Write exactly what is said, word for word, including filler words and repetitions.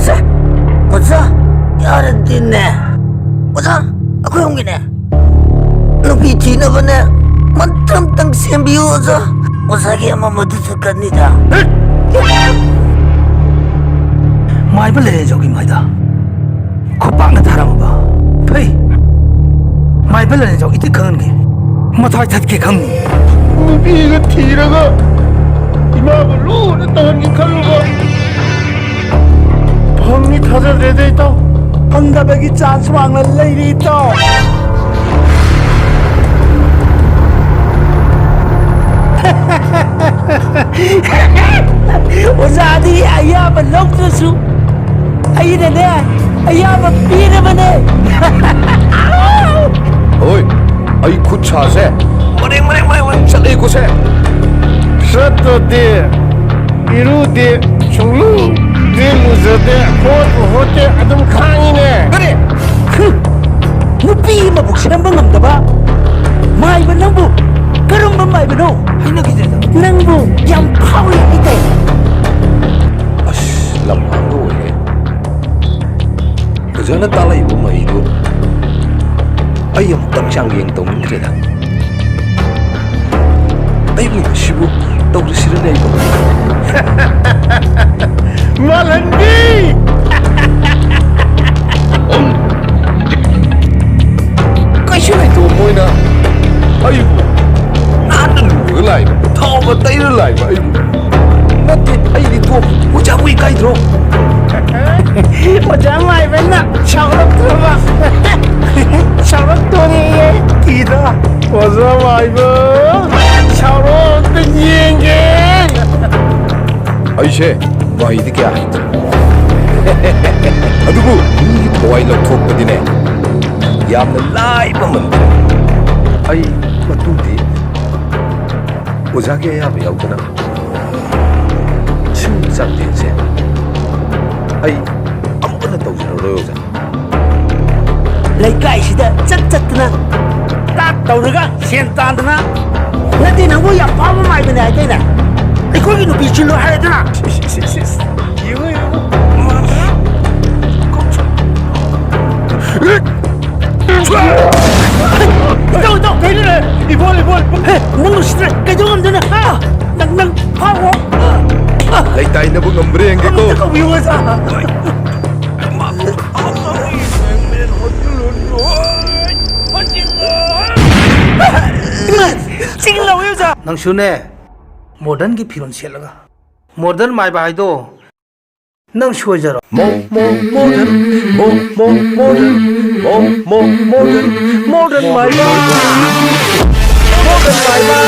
ꯁꯦ, ꯑꯣꯖꯥ, ꯌꯥꯔꯗꯤꯅꯦ꯫ ꯑꯣꯖꯥ, ꯑꯩꯈꯣꯏ ꯑꯍꯨꯝꯒꯤꯅꯦ꯫ ꯅꯨꯄꯤ ꯊꯤꯅꯕꯅꯦ, ꯃꯟꯇ꯭ꯔ ꯑꯝꯇꯪ ꯁꯦꯝꯕꯤꯌꯨ, ꯑꯣꯖꯥ꯫ ꯑꯣꯖꯥꯒꯤ ꯑꯃꯝꯕꯗꯨꯁꯨ ꯀꯟꯅꯤꯗ꯫ ꯃꯥꯏꯕ ꯂꯩꯔꯦꯟꯖꯧꯒꯤ ꯃꯥꯏꯗ ꯈꯨꯄꯥꯛꯅ ꯊꯥꯔꯝꯃꯕ ꯐꯩ꯫ ꯃꯥꯏꯕ ꯂꯩꯔꯦꯟꯖꯧ ꯏꯇꯤꯛ ꯈꯪꯍꯟꯒꯦ꯫ ꯃꯊ꯭ꯋꯥꯏ ꯊꯠꯀꯦ ꯈꯪꯅꯤ꯫ ꯅꯨꯄꯤꯒ ꯊꯤꯔꯒ ꯏꯃꯥꯕꯨ ꯂꯨꯅ ꯇꯧꯍꯟꯒꯦ ꯈꯜꯂꯨꯕ꯫ ꯐꯪꯅꯤ ꯊꯥꯖꯗ꯭ꯔꯦꯗ, ꯏꯇꯥꯎ꯫ ꯐꯪꯗꯕꯒꯤ ꯆꯥꯟꯁ ꯋꯥꯡꯅ ꯂꯩꯔꯤ, ꯏꯇꯥꯎ꯫ ꯑꯣꯖꯥꯗꯤ ꯑꯌꯥꯕ ꯂꯧꯗ꯭ꯔꯁꯨ ꯑꯩꯅꯅꯦ ꯑꯌꯥꯕ ꯄꯤꯔꯕꯅꯦ꯫ ꯍꯣꯏ, ꯑꯩ ꯈꯨꯠ ꯁꯥꯁꯦ ꯃꯔꯦꯡ ꯃꯔꯦꯡ ꯃꯔꯦꯡ ꯃꯔꯦꯡ ꯆꯠꯂꯦꯀꯣ ꯁꯦ꯫ ꯆꯠꯇꯗꯤ꯫ ꯏꯔꯨꯗꯦ, ꯁꯨꯡꯂꯨꯗꯤ ꯂꯨꯖꯗꯦ, ꯍꯣꯠꯄꯨ ꯍꯣꯠꯇꯦ, ꯑꯗꯨꯝ ꯈꯥꯡꯉꯤꯅꯦ꯫ ꯀꯔꯤ? ꯍꯨꯝ! ꯅꯨꯄꯤ ꯑꯃꯕꯨ ꯁꯦꯝꯕ ꯉꯝꯗꯕ ꯃꯥꯏꯕ ꯅꯪꯕꯨ ꯀꯔꯝꯕ ꯃꯥꯏꯕꯅꯣ? ꯍꯩꯅꯈꯤꯗ꯭ꯔꯦꯗ꯫ ꯅꯪꯕꯨ ꯌꯥꯝ ꯐꯥꯎꯔꯤ ꯍꯥꯏꯇꯥꯏ꯫ ꯑꯁ, ꯂꯝꯍꯥꯡꯒ ꯑꯣꯏꯔꯦ꯫ ꯐꯖꯅ ꯇꯥꯛꯂꯛꯏꯕ ꯃꯍꯩꯗꯨ ꯑꯩ ꯑꯃꯨꯛꯇꯪ ꯆꯥꯡꯌꯦꯡ ꯇꯧꯅꯤꯡꯈ꯭ꯔꯦꯗ꯫ ꯑꯩꯕꯨ ꯃꯁꯤꯕꯨ ꯇꯧꯔꯁꯤꯔꯅꯦ ꯑꯩꯕꯨ? ꯃꯥꯜꯍꯟꯕꯤ! ꯀꯩꯁꯨ ꯂꯩꯇꯕ ꯃꯣꯏꯅ ꯑꯩꯕꯨ ꯅꯥꯟꯅ ꯂꯨꯔꯒ ꯂꯥꯛꯏꯕ, ꯊꯥꯎꯒ ꯇꯩꯔ ꯂꯥꯛꯏꯕ ꯑꯩꯕꯨ꯫ ꯅꯠꯇꯦ, ꯑꯩꯗꯤ ꯇꯣꯛ꯫ ꯑꯣꯖꯥꯕꯨ ꯏꯀꯥꯏꯗ꯭ꯔꯣ? ꯑꯣꯖꯥ ꯃꯥꯏꯕꯅ ꯁꯥꯎꯔꯛꯇ꯭ꯔꯕ? ꯁꯥꯎꯔꯛꯇꯣꯔꯦꯌꯦ꯫ ꯀꯤꯗ꯫ ꯑꯣꯖꯥ ꯃꯥꯏꯕ, ꯁꯥꯎꯔꯛꯑꯣ, ꯑꯝꯇ ꯌꯦꯡꯒꯦ꯫ ꯑꯩꯁꯦ ꯃꯍꯩꯗꯤ ꯀꯌꯥ ꯍꯩꯇꯦ꯫ ꯑꯗꯨꯕꯨ ꯃꯤꯒꯤ ꯊꯋꯥꯏ ꯂꯧꯊꯣꯛꯄꯗꯤꯅꯦ, ꯌꯥꯝꯅ ꯂꯥꯏꯕ ꯃꯟꯗꯦ꯫ ꯑꯩ ꯃꯇꯨꯡꯗꯤ ꯑꯣꯖꯥꯒꯤ ꯑꯌꯥꯕ ꯌꯥꯎꯗꯅ ꯁꯤꯒꯨꯝꯕ ꯆꯥꯡꯌꯦꯡꯁꯦ ꯑꯩ ꯑꯃꯨꯛ ꯍꯟꯅ ꯇꯧꯖꯔꯔꯣꯏ, ꯑꯣꯖꯥ꯫ ꯂꯩꯀꯥꯏꯁꯤꯗ ꯆꯠ ꯆꯠꯇꯅ ꯇꯥꯠ ꯇꯧꯔꯒ ꯁꯦꯟ ꯇꯥꯟꯗꯅ, ꯅꯠꯇꯦ, ꯅꯪꯕꯨ ꯌꯥꯝ ꯐꯥꯎꯕ ꯃꯥꯏꯕꯅꯦ ꯍꯥꯏꯗꯥꯏꯅꯦ? ꯑꯩꯈꯣꯏꯒꯤ ꯅꯨꯄꯤ ꯆꯤꯜꯂꯣ ꯍꯥꯏꯔꯗꯅ꯫ ꯏꯁ, ꯏꯁ, ꯏꯁ, ꯏꯁ꯫ ꯌꯦꯡꯉꯨ, ꯌꯦꯡꯉꯨ꯫ ꯂꯩꯇꯥꯏꯅꯕ ꯉꯝꯕ꯭ꯔꯥ ꯌꯦꯡꯒꯦꯀꯣ꯫ ꯅꯪꯁꯨꯅꯦ, ꯃꯣꯗꯔꯟꯒꯤ ꯐꯤꯔꯣꯜ ꯁꯦꯠꯂꯒ ꯃꯣꯗꯔꯟ ꯃꯥꯏꯕ ꯍꯥꯏꯗꯣ ꯅꯪ ꯁꯣꯏꯖꯔꯣ꯫ ꯃꯣ ꯃꯣ ꯃꯣꯗꯔꯟ, ꯃꯣ ꯃꯣ ꯃꯣꯗꯔꯟ, ꯃꯣ ꯃꯣ ꯃꯣꯗꯔꯟ, ꯃꯣꯗꯔꯟ ꯃꯥꯏꯕ, ꯃꯣꯗꯔꯟ ꯃꯥꯏꯕ꯫